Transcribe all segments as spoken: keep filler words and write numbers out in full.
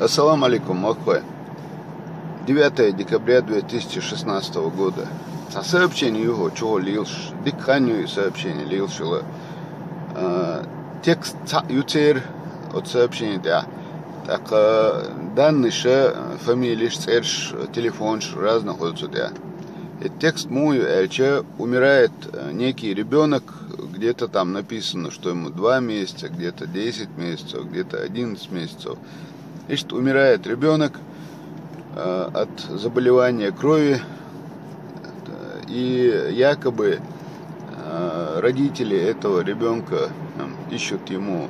Ассаламу алейкум, махкой. Девятое декабря две тысячи шестнадцатого года. Цхьа сообщение ю хӀокху чухула лелаш, дика хан ю и сообщение лелаш йолу. А, текст цхьаъ ю церан оцу сообщени тӀехь. ТӀаккха данныйш, фамилеш, цӀераш, телефонаш разных хуьлу цу тӀехь. И текст муха ю аьлча, умирает, э, некий ребёнок, где-то там написано, что ему два месяца, где-то десять месяцев, где-то одиннадцать месяцев. Иштта умирает ребёнок, э, от заболевания крови, э, и якобы, э, родители этого ребёнка, м, ищут ему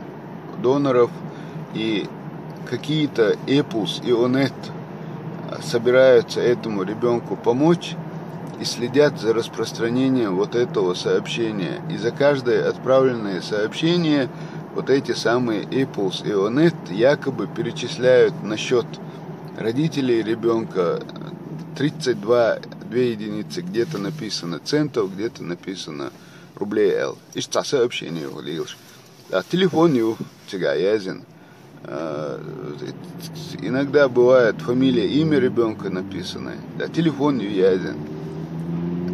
доноров, и какие-то Эпулс и Онет, э, собираются этому ребёнку помочь и следят за распространением вот этого сообщения. И за каждое отправленное сообщение вот эти самые Эпулс и Онет якобы перечисляют на счёт родителей ребёнка тридцать два, две единицы, где-то написано центов, где-то написано рублей аьлла. Иштта цхьа сообщени ю лелаш. А телефон ю цигахь яздина. А, иногда бывает фамилия, имя ребёнка написано. Да, телефон ю яздина.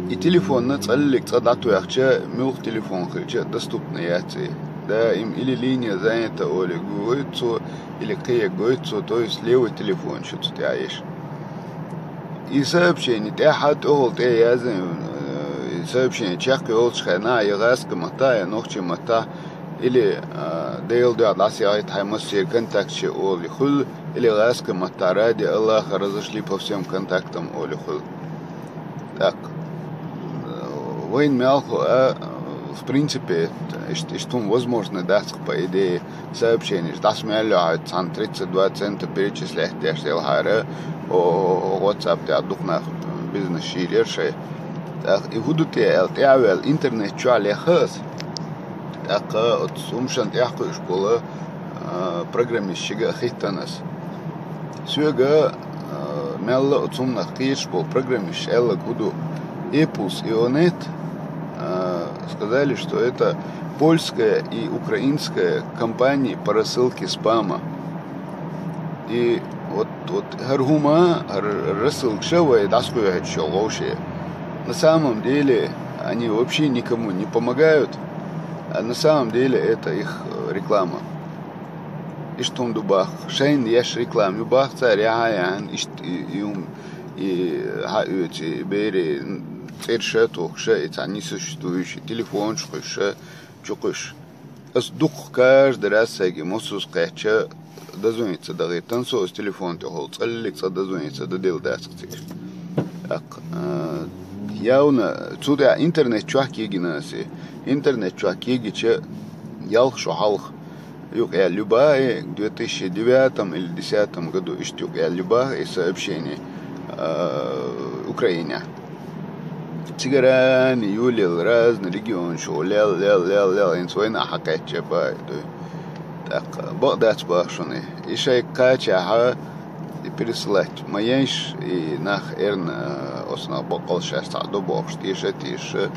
И телефонна цкъа-, цкъа дӀатоьхча, муьлха телефон хилча а доступно яц и. Да, им или линия занята олий гойту цо, или кхин гойту цо, то есть левый телефон ю цу тӀехь еш. И сообщени тӀехь а тӀехула тӀе яздина, э, и сообщени чекхйолчу хенахь я гӀазкхийн маттахь, я нохчийн маттахь, или, а, Делан дуьхьа дӀасаехьа хьайн массеран контакташ олий хуьлу, или гӀазкхийн маттахь «Ради Аллаха разошли по всем контактам» олий хуьлу. Так. Э, вайна мел хуу а, в принципе, иштта, иштта хӀума возможно дац-кх, по идее, сообщенеш дӀасамел йо хьуьца, цхьана тридцать два цента перечислять деш делахьара, о, WhatsApp тӀехь дукха нах бизнес йийр яра шайн. ТӀаккха и хӀун ду те аьлла, тӀаьхьаваьлла интернет чохь лехна ас. ТӀаккха оцу хӀуманна тӀехь кхуьуш болу, а, программисташка а хиттина ас. Соьга, а, мелла а оцу хӀуманах кхеташ болу программисташа аьлларг хӀун ду: Эпулс и Онет, а, сказали, что это польская и украинская компании по рассылке спама. И вот, вот хӀара хӀума, хӀара рассылкаш вай дӀасакхоьхьуьйтуш йолу вовшех. На самом деле они вообще никому не помогают, а на самом деле это их, э, реклама. Иштта хӀума ду боху, шайна еш реклама ю боху цара, яхьа а яхьана, иштта и, и хӀума, и хьаоьцу, и берийн цӀераш а тухуш, и цхьа несуществующий телефонаш кхуьссуш, чукхуьссуш. Ас дукха каждый раз сайга мосазза кхаьчча, дозвониться дагӀийтина со, ас телефон тӀехула цкъа-цкъа дозвониться дан дела дац-кх цига. ТӀаккха, а, явно, цу тӀехь интернет чохь кегийна ас и. Интернет чохь кегийча, ялх шо хьалха юкъаяьлла ю боху и, две тысячи девятом или десятом году иштта юкъаяьлла ю боху и сообщени, а, Украинехь. Цигара юьйлаелла разный регионаш чу лел, лел, лел, лел, хӀинца вайна а хьакхаьчча боху и дуй. ТӀаккха бакъ дац боху шуна и. И шайга кхачахь и пересылать ма ейша, и нах эрна, а, оцу нах баккъалла шаьш цхьаъ до бохуш, теша а тешаш,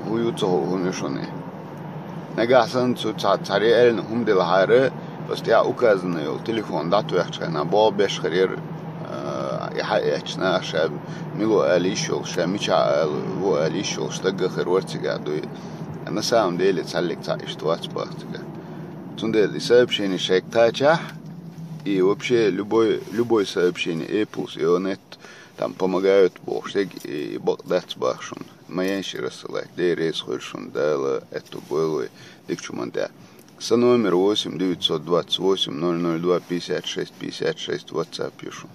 хӀун ю ца хуу хӀума ю шуна и. Нагахь санна цу цхьа, цхьа реально хӀума делахьара, оцу тӀехь указанный йолу телефон дӀатоьхчу хенахь болх беш хир яра, а, и хьаэцначу наха ша мила ву ала йиш йолуш, ша мичахь ала ву ала йиш йолуш стаг а хир вара цигахь дуй. На самом деле цхьаллиг цхьаъ иштта вац боху цигахь. Цундела и сообщени шайга кхачахь, и вообще любой, любой сообщение, Эпулс и Онет, там помогают бохуш дерг, и бакъ дац боху шуна. Ма ейша рассылать, Дела реза хуьлда шуна, Дала аьтту бойла вай дикачу хӀуманна тӀехь. Сан номер восемь девятьсот двадцать восемь ноль ноль два пятьдесят шесть пятьдесят шесть, WhatsApp ю шуна.